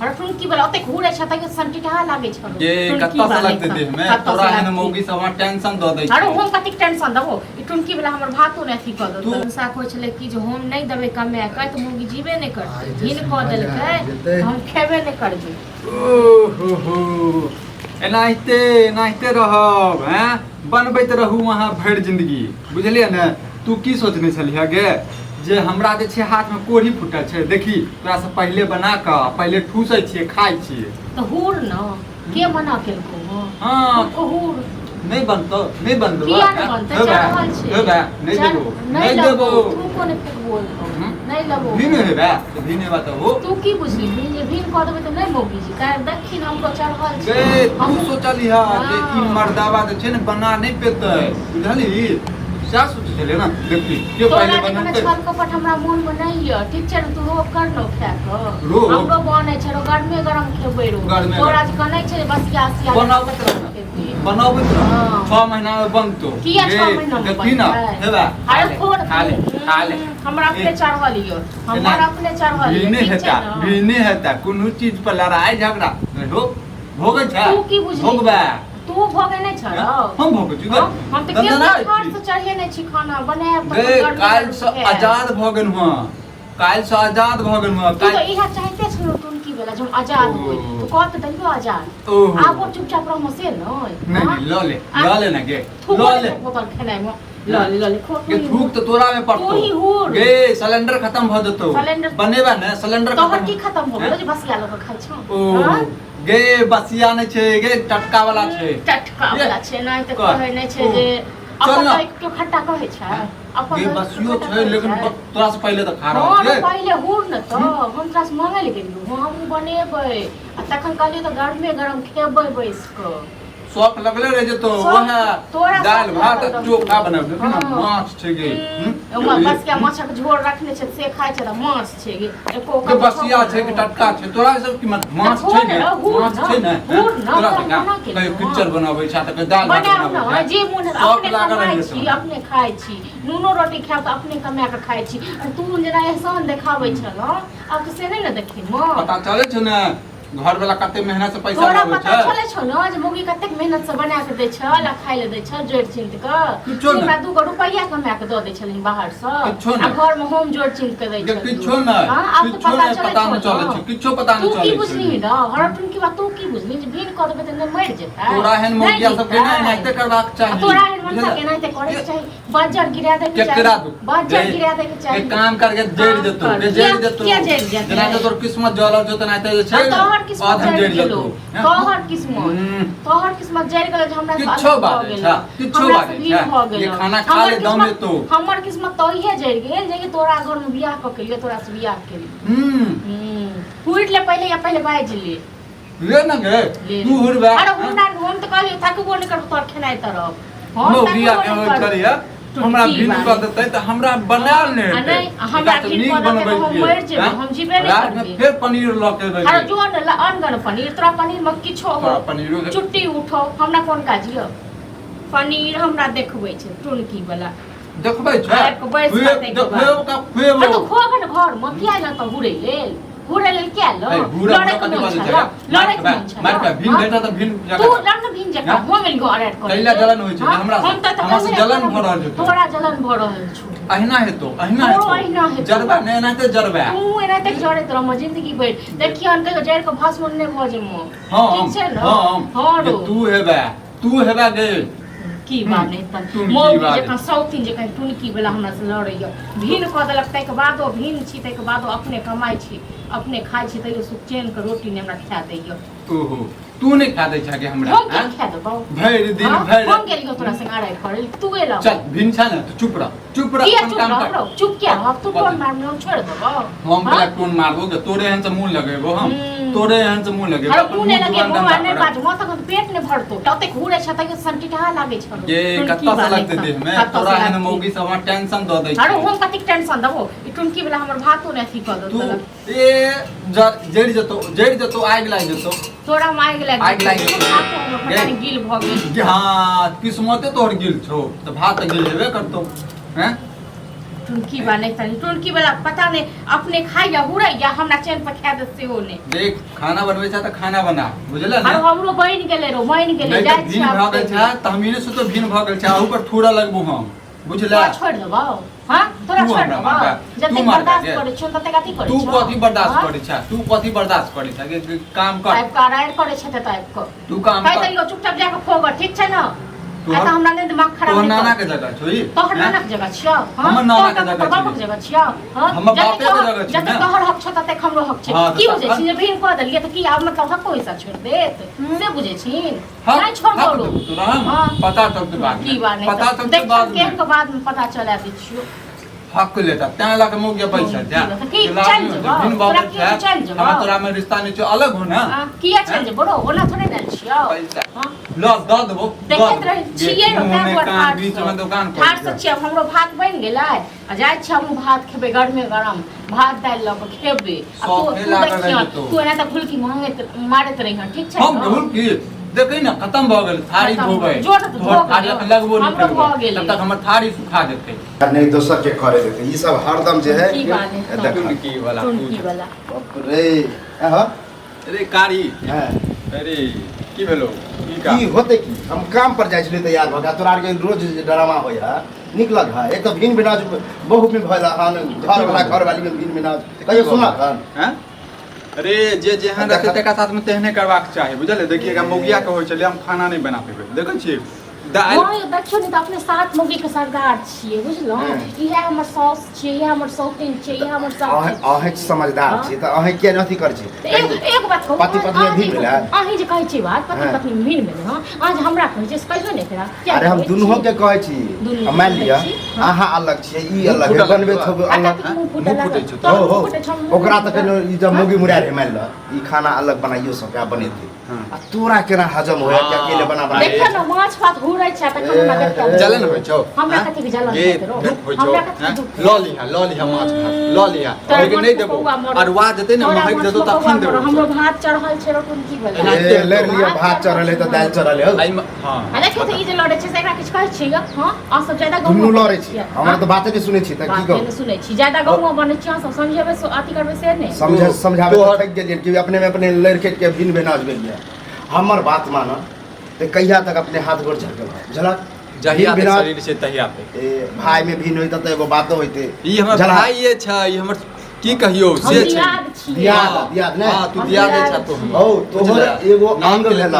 हर टुनकी वाला ओतेक घूरे छ तैयो संटिटहा लागै छलो। गे टुनकी कतऽ से वाला लगतै लेखा। देह में? कतऽ से तोरा एहन लगतै? मौगी सब हमरा टेंशन दऽ दै अरे छै। हम कतेक टेंशन देबो, ई टुनकी वाला हमर भातो नहि अथी कऽ देतौ। तू- साख होइ छलै कि जे हम नहि देबै कमाए कऽ तऽ मौगी जीबे नहि करतै। आइ जे घिन कऽ मजा देलकै जेतै। हम खेबे नहि करबै। ओहो हो, एनाहिते एनाहिते रहब हैं, बनबैत रहू अहाँ भरि जिंदगी, बुझलियै ने? तू की सोचने छलिह गे जे हमरा जे छै हाथमे कोढ़ी फूटल छै, देखी तोरासँ पहिले बना कऽ पहिले ठूसै छियै, खाइ छियै। तऽ हुर न के मना केलको? हँ। हँ। हुर नहि बनतौ, नहि बनतौ। किया नहि बनतै? चढ़ल छै। हेबे नहि चल, देबो। नहि नहि लेबो। देबो। थूको नहि फेकबो ओहिपर। हम्म? नहि लेबो। भी नहि हेबे तऽ भी नहि हेबे तऽ हो। तू की बुझली जे भीन कऽ देबै तऽ नहि मौगी जी काल्हि देखी ने हमरो चढ़ल छै। गे तू हमहूँ- सोचली हँ जे ई हँ। मर्दावा जे छै ने बना नहि पेतै, बुझली? सएह सोचै छलियै ने, देखी के तोरा पहिले जे कने बनेतै। छल कपट हमरा मोन मे नहि यऽ, ठीक छै ने? तू रोग कर ने खाए कऽ। रोग? हमरो बनै छै रो, गरमे गरम खेबै रो। गरमे तोरा गरम। जे कनै छै बसिया सिया बनाबैत रह ने। खेबै। बनाबैत रह। हँ। 6 महीना मे बनतो। किया गे, 6 महीना मे देखी ने बनतै? हेबा। अरे छोड़। खा ले, खा ले। हमरा अपने ए, चढ़ल यऽ, हमर एना अपने चढ़ल यऽ, घृणे ठीक छै हेता, ने? घृणे हेता कोनो चीज पर लड़ाई झगड़ा नहि हो, भोगै छै। तू की बुझली? भोगबे। तू भोगे नहि छ रौ? हम भोगै छी। हम हम तऽ दनदनाइ केओ घर छी। से चढ़े नहि छी, खाना बनायब तऽ गे गर्मी काल्हि से खायब। आजाद भऽ गेलहुँ हँ, काल्हि से आजाद भऽ गेलहुँ हँ। तू तऽ काल्हि इएह चाहते छलौ टुनकी वाला जे हम आजाद ओ। होइ, तू कह तऽ देलियौ आजाद। ओहो। आबो चुपचाप रहमो से नहि। नहि हाँ? नहि, लऽ ले। आ- लऽ ले ने गे, थूको लऽ नहि ले। फेकबो तोहर खेनाइ मे। लऽ ले, लऽ ले, खो। गे थूक तऽ तोरा में पड़तौ। तू ही हुर। गे सिलेंडर खत्म भऽ जेतौ। सिलेंडर- बनेबा ने सिलेंडर तोहर खत्म। की खत्म हो गेलो जे बसिया लऽ कऽ खाइ छौ? ओ हाँ? गे बसिया नहि छै गे, टटका वाला छै। टटका वाला छै। नहि तऽ कह। कहै नहि छै जे चल अपन ना। दही केओ खट्टा कहै छै? अपन गे दही केओ बसियो खट्टा छै कहै लेकिन छै? तोरा से पहिले तऽ खा हँ रहल ने छै। पहिले हुर ने तऽ हम तोरा से मांगै लए गेलियौ हँ, हमहूँ बनेबै आ तखन कहलियौ तऽ गरमे गरम खेबै बैस कऽ। शौक लगले रह जेतो। शौक- वएह तोरा दालि शौक भात लागल आ चोखा रहतौ। बनाबि देखी ने। हँ। माछ छै गे। हम्म, ओहिमे बसिया माछक झोर रखने छै से खाइ छै तऽ माछ छै गे एको गे बसिया छै कि टटका छै तोरा सब की मत माछ तऽ छै ने? हुर माछ ने, छै ने? हुर ने, तोरा तोरा सब का मना केलियौ, कहियो हँ। पिक्चर बनाबै छै तऽ कहियो दालि भात बनाउ बनाबै ने छै। जे मोन हैत। शौक अपने लागल कमाइ रहै छी, छै। अपने खाइ छी, नूनो रोटी खायब तऽ अपने कमा कऽ खाइ छी। आ तू जेना एहसान देखाबै छलऽ आब तऽ से नहि ने देखेबो। पता चलै छै ने घर वाला कते मेहनत से पैसा तोरा लाबै पता छै। चलै छौ ने जे मौगी कतेक मेहनत से बना के दै छल आ खाइ लए दै छल जोड़ि चिन्त कऽ। किछो तू नहि। हमरा 2 गो रुपैआ कमा कऽ दऽ दै छलही बाहर से किछो आ नहि। घर मे हम जोड़ि चिन्त कऽ दै गे छलियौ। किछो नहि। हाँ, आब तऽ किछो पता नहि चलै पता छौ नहि चलै ने। छै, किछो पता तू नहि की चलै छै। बुझलिही न हरटुन की बात? तू की बुझलिही जे भीन कऽ देबै तऽ नहि मरि जेतै? तोरा एहन नहि मौगिया सबके जीतै? ने एनाहिते करबाक आ चाही। तोरा एहन मनसा बुझलियै? के एनाहिते करैके चाही, बज्जर गिरा दैके चाही। केकरा दू? बज्जर गिरा दैके के चाही। काम करके जड़ काम जेतौ कर। के जड़ किया- जेतौ। किया जरि जेतै? जेना तो तोर किस्मत जलल छौ तेनाहिते जे छै आ ने, तोहर किस्मत अधम जरि जरि गेलो। जेतौ। हैं? तोहर किस्मत, हम्म। तोहर किस्मत जरि गेलो जे हमरा से किछो अलग भऽ बाजै गेलो। छा, किछो हमरा से बाजै भिन्न छा। भऽ जे गेलो। खाना खा हमर ले, दम किस्मत- एतौ। हमर किस्मत तऽ इहे जरि गेल जे कि तोरा घर में बियाह कऽ के लियो, तोरा से बियाह केलियो। हुइर ले पहिले या पहिले बाजि ले। ले न गे। ले। तू हुरबे। अरे हमरा हम तऽ कहलियो थकबो नहि करबो तोहर खेनाइ तरफ। हम मौगिया थकबो के नहि होइ करबो। छलियै हमरा की भिन्न बात? कऽ देतै तऽ हमरा बनायल नहि आ हेतै। नहि, आ हमरा एकरा तऽ भिन्न नीक कऽ देतै बनबै तऽ हम छियै, मरि जेबै, हैं? हम जीबे नहि रातिमे करबै। फेर पनीर लऽ के एबै अरे गे। जो ने अनगन पनीर, तोरा पनीर मे किछो हो। तोरा पनीरो के- चुट्टी उठो, हमरा कोन काज यऽ? पनीर हमरा देखबै छै टुनकी वाला। देखबै छै। आबि कऽ बैस खुए- कऽ ताहिके बाद। देखबै ओकरा खुएबो। आ तू खोग ने घर मे किया एलह तऽ हुरै लेल? हुरै लेल किया एलह? ऐ, हुरै लड़ैके कथी मोन बाजै छलह? छै? लड़ैके मारि मोन छलह? मारि कऽ भिन हाँ? भेटत तऽ भिन तू लड़ ने भिन जकाँ, हाँ? हम एलियौ अरेट करै कैला लेल। जलन होइ छै हाँ? हमरा से? हम तऽ हमरा से तखने जलन भऽ रहल छै। तोरा जलन भऽ रहल छौ। अहिना हेतौ, अहिना तोरो हेतौ। अहिना हेतौ। जरबा नहि, एनाहिते जरबा। तू एनाहिते जरैत रहमऽ जिंदगी भरि, देखियहन कहियो जरि कऽ भस्म नहि भऽ जेमऽ। हम ठीक छै ने? हम हँ जे रौ। तू हेबे, तू हेबे गे। की बात नहीं तन टुनकी मौगी बात। जकाँ सौतीन जकाँ टुनकी वाला हमरा से लड़ैया, भीन कऽ देलक ताहिके बादो भीन छी, ताहिके बादो अपने कमाइ छी अपने खाइ छी, तैयो सुख चैन के रोटी नहि हमरा खा दैया। ओहो, तू नहि खा दै छह गे हमरा? हम हैं? क्या खा देबौ? भरि दिन हाँ? भरि हम गेलियौ तोरा संग अड़ाइ करै लए, तू एलऽ। चल भिन छै ने तऽ चुप रह, चुप रह। किया अपन चुप काम रह कर। रौ? चुप किया रहब? तू कथी? टोन मारने हम छोड़ि देबौ? हम हाँ? तोरा टोन मारबो गे? तोरे एहन से मुंह लगेबो हम? हम्म। तोरे एहन से मुंह लगेबो? अरे अपन मुँह नहि मुँह लगेबो जुबान आ गन्दा नहि करब। बाजबो तखन पेट नहि भरतौ। ततेक घूरै छै तैयो संटिटहा लागै छौ। गे टुनकी कतऽ से वाला लगतै लेखा। देह में? कतऽ से तोरा एहन लगतै? मौगी सब हमरा टेंशन दऽ दै अरे छै। हम कतेक टेंशन देबो? ई टुनकी वाला हमर भातो नहि अथी कऽ तू देलक। ए जरि जेतौ, जरि जेतौ, आगि लागि जेतौ। तोरा मे आगि लागि आगि लागि जेतौ। जेतौ। भातो हमर पता नहि गिल भऽ गेल। गे, हाँ, किस्मते तोहर गिल छौ तऽ भात तऽ गिल हेबे करतौ। हैं, टुनकी बा नहि तनी टुनकी वाला पता नहि अपने खाइ या हुरै या हमरा चैन पर खाए दे सेहो नहि। देख, खाना बनबै छै तऽ खाना बना, बुझल ने? आरो हमरो बनि गेलै रो, बनि गेलै। नहि जाइ तऽ छी भिन आब भऽ गेल खेबै। छै तऽ हम इने से भिन भऽ गेल छै, अहू पर थोड़ा लगबू हम, बुझला? तोरा छोड़ि देबौ? हाँ, तोरा तू छोड़ि हमरा देबौ? मारबे, तू जतेक मारबे बर्दाश्त गे। करै छियौ ततेक अथी करै तू छौ। कथी बर्दाश्त हाँ? करै छै? तू कथी बर्दाश्त करै छै? गे, काम कर। आबि कऽ राड़ि करै छै तऽ आबि कऽ तू काम कहि कर। देलियौ, चुपचाप जा कऽ खोग, ठीक छै ने? तू आ तऽ हम- हमरा नहि दिमाग खराब तोहर नहि नाना कर। के जगह छौ ई? तोहर हैं? नाना के जगह छियौ? हाँ? हमर नाना के तोहर जगह बापक छियै। जगह छियौ? हाँ? हमर जतेक बापे के जगह छियै जतेक ने। तोहर हक छौ ततेक हमरो हक छै। हाँ, तऽ की बुझै तखन? छी जे भिन कऽ देलियै तऽ की आब मतलब हको हिस्सा छोड़ि देत से बुझै छी? हक नहि छोड़ हक करू। देबौ तोरा हम। हाँ। पता चलतै बाद की में, बात नहि पता तऽ चलतै देखियौ बाद में। केहन के बाद में पता चला दै छियौ। हक लेता तैं लऽ के मौगिया पैसा जा। तऽ की चलि जेबौ? भिन तोरा की चलि जेबौ? हमरा तोरा में रिश्ता नहीं छौ, अलग हो ना। हाँ, किया चलि जेबौ रौ? ओना थोड़े ने आयल छियौ। पैसा हाँ? ल दऽ देबो, दऽ देखैत देबो। रहै छियै मुँह ने, में तैं दुआरे कान ठाढ़ बीच में सँ। दोकान ठाढ़ खोलि सँ छियै। हमरो भात बनि गेलै आ जाइ छियै हमहूँ भात खेबै, गरमे गरम भात दालि लऽ कऽ खेबै। आ तू शौखे तू लागल देखियह, रहै तू। तू एना तऽ घुलकी मांगैत मारैत रहिहँ, ठीक छै हम ने? ढूंढ की देखै ने, खत्म भऽ गेल थारी। खत्म। धोबै जोर तऽ तोहर धो थारी गेलौ। अखन लगबो नहि हमरो करबो। भऽ गेलै। तब तक हमर थारी सुखा जेतै। नहीं दोसर के करे देते ई सब हरदम जे है। की बात है? देख। टुनकी वाला। टुनकी वाला। बाप रे, आहा। अरे कारी। हाँ। अरे की भेलो की का? की होते की, हम काम पर जाइ छलियै तैयार भऽ के, तोरा आरके रोज जे ड्रामा होइ है नीक लग है। एक तऽ भिन भिनाज बहुत में भयल हन, घर वाला घर वाली में भिन भिनाज कहियो सुनलक हन? हैं? अरे जे जेहन रहतै तकरा साथ में तेहने करबाक चाही, बुझलियै? देखिए, एकरा मौगिया के होइ छलै हम खाना नहि बना पेबै, देखै छियै दालि। हँ यौ, देखियौ ने तऽ अपने सात मौगी के सरदार छियै, बुझलहुँ? हँ। इएह हमर साउस छियै, इएह हमर सौतिन छियै, इएह हमर सब अहें अहें समझदार हाँ। छी तऽ अहें किया नहि अथी करै छी? तऽ एक एक बात कहू, पति पत्नी अहाँ भिन्न जे- भेलै? अहीं जे कहै छियै बात पति हाँ। पत्नी भिन्न भेलै। हँ, अहाँ जे हमरा कहै छियै से कहियौ ने एकरा, किया अरे हम कहै दुनू छी? के कहै छी। दुनू आ मानि के लिअ कहै छी, हाँ। अहाँ अलग छियै, ई मुँह अलग है, फूटल बनबे लगतौ। थोबे आ अलग। कथी मुँह फूटल मुँह फूटै लागल? छौ तोहर हो मुँह हो फूटै छौ, हमर मुँह ओकरा तऽ फूटल। कहिनो ई जब हाँ? मौगी मुड़ा रहे, मानि लऽ ई खाना अलग बनाइयो सबके बनेतै हाँ। आ तोरा केना हजम होय कि अकेले बना बना देखियौ ने, माछ भात घूरै छै तखन हमरा ए, देखियौ। जलन होइ छौ? हमरा हैं? कथी के जलन गे, होइत रौ? दुख होइ छौ? हमरा कथी के हैं? दुख? लऽ लिहा, लऽ लिहा, माछ भात लऽ लिहा, तोरा लेकिन माछ नहि देबौ। पकौआ मरौ। अरुआ जेतै ने, तोरा महकि माछ जेतौ पकौआ तखन मरौ। देबौ। हमरो भात चढ़ल छै रौ, की एना भेलै? ए लड़ि लिअ, भात चढ़ल है तऽ दालि चढ़ल है। एहिमे हँ। आ देखियौ तऽ ई जे लड़ै छै से एकरा किछु कहै छियै यौ? हँ, अहाँ सब ज्यादा दुनू गौआँ लड़ै बनै छी छियै। हमरा तऽ बाते नहि सुनै छी तऽ की बाते कहू? नहि सुनै छी, ज्यादा गौआँ बनै छी अहाँ सब, समझेबै से अथी करबै से नहि। समझ समझाबै तऽ तोहर- थाकि गेलियै कि अपने में अपने लड़ि कटि के भिन्न भेनाज भेल। हमर बात मान तऽ कहिया तक अपने हाथ गोर झरकेबै, बुझलक? जहिया भिन्न तक भेनाज शरीर छै तहिया तक। ए भाय में भिन्न होइते तऽ एगो बातो होइते। ई हमर झलक। भाइये छै, ई हमर की कहियौ हम से छै। दियाद छियै। दियाद दियाद नहि। हँ, तू हम दियादे दियाद छह तू छियै। हमर। हौ तोहर बुझले? एगो नाम अंग के भेल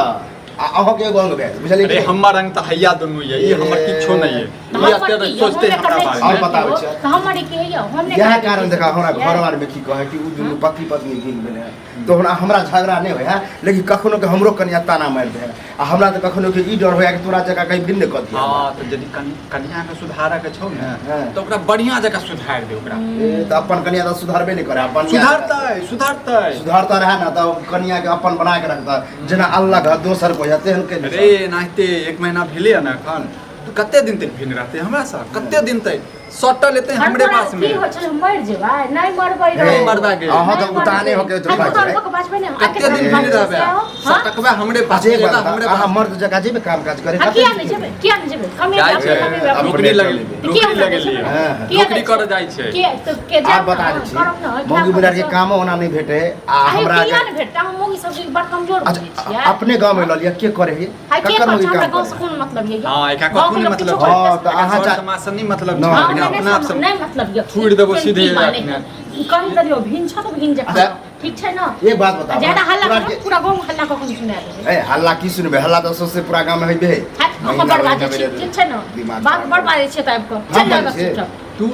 आ अहाँके एगो अंग भेल, बुझलियै अरे कि नहि? हमर अंग तऽ हैया दुनू ये, ई हमर किछो नहि ये। तऽ ई हमर एते की यौ? सोचते हम हमरा नहि बारे और में। बताबै छियै। छै। तऽ हमर की यौ? हम नहि इएह करै कारण देखा हमरा छियै। घर बार में की कहै कि ओ दुनू पति पत्नी भिन्न भेलै हँ तऽ हमरा हमरा झगड़ा नहि होइ है, लेकिन कखनो के हमरो कनिया ताना मारि दै है आ हमरा तऽ कखनो के ई डर होया कि तोरा जकाँ कहीं भिन्न कऽ दिया। हँ, तऽ यदि कनिया के सुधारऽ के छौ ने हाँ। तऽ ओकरा बढ़िया जकाँ सुधारि दे ओकरा। ए, तऽ अपन कनिया तऽ सुधारबे नहि करे अपन। सुधारतै, सुधारतै। सुधारता रहे ने तऽ कनिया के अपन बना के रखता, जेना अलग है दोसर कोइ है तेहन के। अरे एनाहिते एक महीना भेलै ने एखन, तऽ कते दिन तक भिन्न रहतै हमरा सँ? कते दिन तक सटल एतै हमरे तोरा पास की में? होइ छलै, मरि जेबै? नहि मरबै रौ। नहि मरबै गे। अहाँ तऽ नहि उताने मरबै। होके आ चुपा तू छै। तऽ बाजबै ने। कते दिन भिन्न रहबै? सटकबै हमरे पास। अच्छा एक बात एला बता, हमरे अहाँ पास। मर्द जकाँ जेबै काम काज करे? आ किया नहि जेबै? किया नहि जेबै? कमेबै जाइ अपने, छै। कमेबै अपने। नौकरी लगेलियै, किया नौकरी हमरा लगेलियै। हाँ, हाँ। किया नौकरी दै करऽ जाइ छै। के तऽ के आब जायब बता ने, दै छी, करब ने, मौगी खायब बुढ़ार के सब। कामो ओना नहि भेटे आ आ हमरा किया नहि भेटतै? हम मौगी सब बड़ कमजोर अच्छा बुझै छियै। अपने गाँव में लऽ लिअ, के करे है? हाय, के ककर करै मौगी छै? हमरा काम गाँव से करे? कोन मतलब ये? हँ, एकरा गाँव कथू के नहि लोक मतलब किछो छै। हँ, तऽ एकरा अहाँ सर चा- समाज से नहि मतलब नहि। छै। हँ, एकरा नहि अपना आप से नहि मतलब ये। थूड़ि देबो सीधे की माने? अपने। कहि देलियौ, भिन छ तऽ भिन जकाँ। अच्छा। ठीक छै ने? एक बात बताउ। ज्यादा हल्ला तोरा करब, के- पूरा गाँव हल्ला कऽ के सुना देबै। ए हल्ला की सुनबै? हल्ला तऽ सौंसे पूरा गाँव में होइबे है। हाय, हम महीना बड़ बाजै महीना छी, मेरे ठीक छै ने? दिमाग बात खराब बड़ बाजै छियै तऽ आबि कऽ हम चलि जाउ बाजै छियै? चुपचाप। तू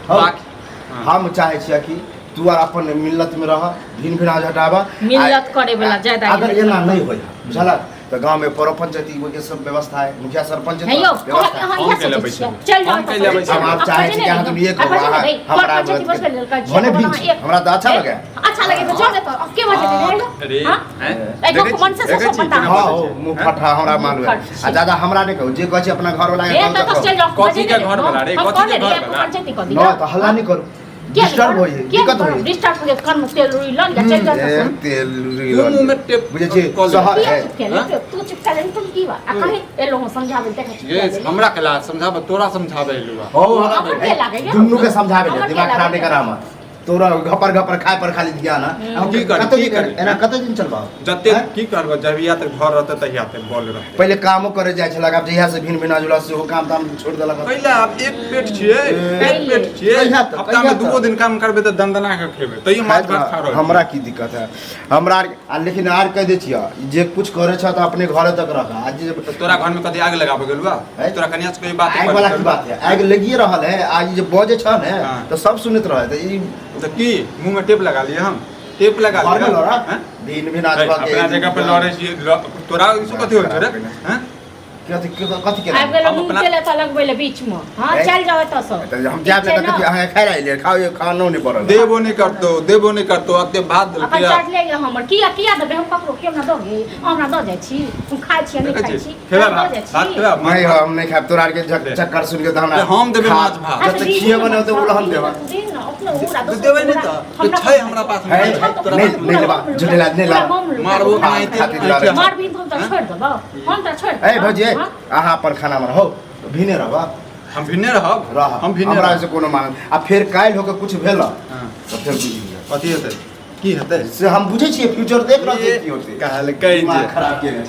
हौ। बाकी हँ। हम चाहै छियै कि तू आर अपन मिल्लत में रह, भिन भिनाज हटाबऽ। मिल्लत करे वाला ज्यादा अगर एना नहि होइ बुझलक तऽ गाँव में पर पंचायती के सब व्यवस्था है, मुखिया सरपंच नहीं यौ, व्यवस्था है। अहाँ हम इएह कैला सोचै बैसल? छियै। चलि जाउ हम कैला एतऽ। बैसल? हम आब चाहै छी कि अहाँ दुनू एक हो, अहाँ पर हमरा पंचायती बैसल लेल कहै छियै, भने तहन भिन्न अहाँ छी, एक- हमरा तऽ अच्छा लगे। अच्छा लगे तऽ जाउ ने तऽ, अब के बजेतै रे? अरे हाँ? हैं? एहि देखै गपके मन से छी- देखै सब छी पता। केना हाँ बजै हो छै? मुँह हैं? फटा हमरा मालूम है। आ ज्यादा हमरा नहि कहू, जे कहै छी अपना घर वाला के ए कहू तऽ तऽ चलि कहू। जाउ। कथी के घर वाला रे? हम कथी के कहने रहियै, घर वाला? पंचायती कऽ दिअ। नहि तऽ हल्ला नहि करू। डिस्टर्ब होई दिक्कत होई। डिस्टर्ब हो कान में तेल रुई लग जा चल जा। ए, तेल रुई तू मुंह में टेप बुझै छी कऽ ले। शहर किया है। चुप केले? तू चुप केले तुम की बा आ कहीं ए लोग समझावे देखै छी। ये हमरा केला समझाबे, तोरा समझाबे एलू हो। हमर के लागैया? दुनू के समझाबे ले, हमर के दिमाग खराब नहीं लागैया? करा हमर। तोरा घपर घपर खाए पर खाली ध्यान है। हम की करी, कते की दिन करी? एना कते दिन चलबा? जते हैं? की करबो, जहिया तक घर रहते तहिया तक बोल रहते। पहिले कामो करे जाइ छलक, आब जहिया से भिन भिना जुला सेहो काम ताम छोड़ देलक। कैला आब एक पेट छियै, एक पेट छियै। कहिया तक, हफ्ता में कहिया दूगो तक? दिन काम करबै तऽ दनदना के खेबै, तैयो माछ भात खा रहल। हमरा की दिक्कत है हमरा आ लेकिन आर कह दै छियै जे कुछ करे छ तऽ अपने घरे तक रख आ जे तऽ तोरा घर में कथी आग लगाबे गेलुआ? हैं? तोरा कनिया से कोई बात आग वाला की बात है, आग लगिए रहल है। आज जे बजे छ ने हाँ। तऽ सब सुनैत रहे तऽ ई तऽ की मुंह में टेप लगा लिए? हम टेप लगा घर में लिए लड़ा हैं? भिन भिन आज है, अपना जगह पे लड़े छियै, तोरा ई सब कथी होइ छै रे? हैं? कथी कथी केना? आबि गेल हम नून अपना- तेल एतऽ लगबै लए बीच मे। हँ, है? चलि जाउ एतऽ सँ। तऽ हम जायब ने तऽ कथी अहाँ खाय ले खाओ, ये खानो नहीं पड़ल। देबो नहीं करतो, देबो नहीं करतो, अते भात अपन देलकै। चढ़ले ये हमर किया किया देबै हम ककरो? केओ हमरा दोगे? हमरा दऽ जाइ छी, हम खाइ छी, नहि देखै खाइ छी छी। खेबै हम दऽ भात जाइ भात छी। खेबै? नहीं हम नहीं खायब, तोरा आर के चक्कर सुन के तऽ हमरा हम देबै खा- माछ भात। जब तक खिएबो नहि होतै ओ हम देबै। देबै नहि तऽ तऽ छै हमरा पास। है, नहीं नहीं लेबा, झूठे नहीं ला। मारबो खा- नहि। खातिर लड़ै। मारबी तऽ हम तऽ छोड़ि देबौ, हम तऽ छोड़ि ए देबौ। भौजी, हँ? अहाँ अपन खाना में रहो, भिने रहबा। हम भिन्ने रहब। रह। हम भिन्ने हमरा रहब। से कोनो मान आ फेर काल्हि होके कुछ भेल हाँ। तऽ फेर बुझि लिअ। कथी हेतै? की हेतै से हम बुझै छियै, फ्यूचर देख रहल छियै की होतै। कहलकै दिमाग जे खराब केने।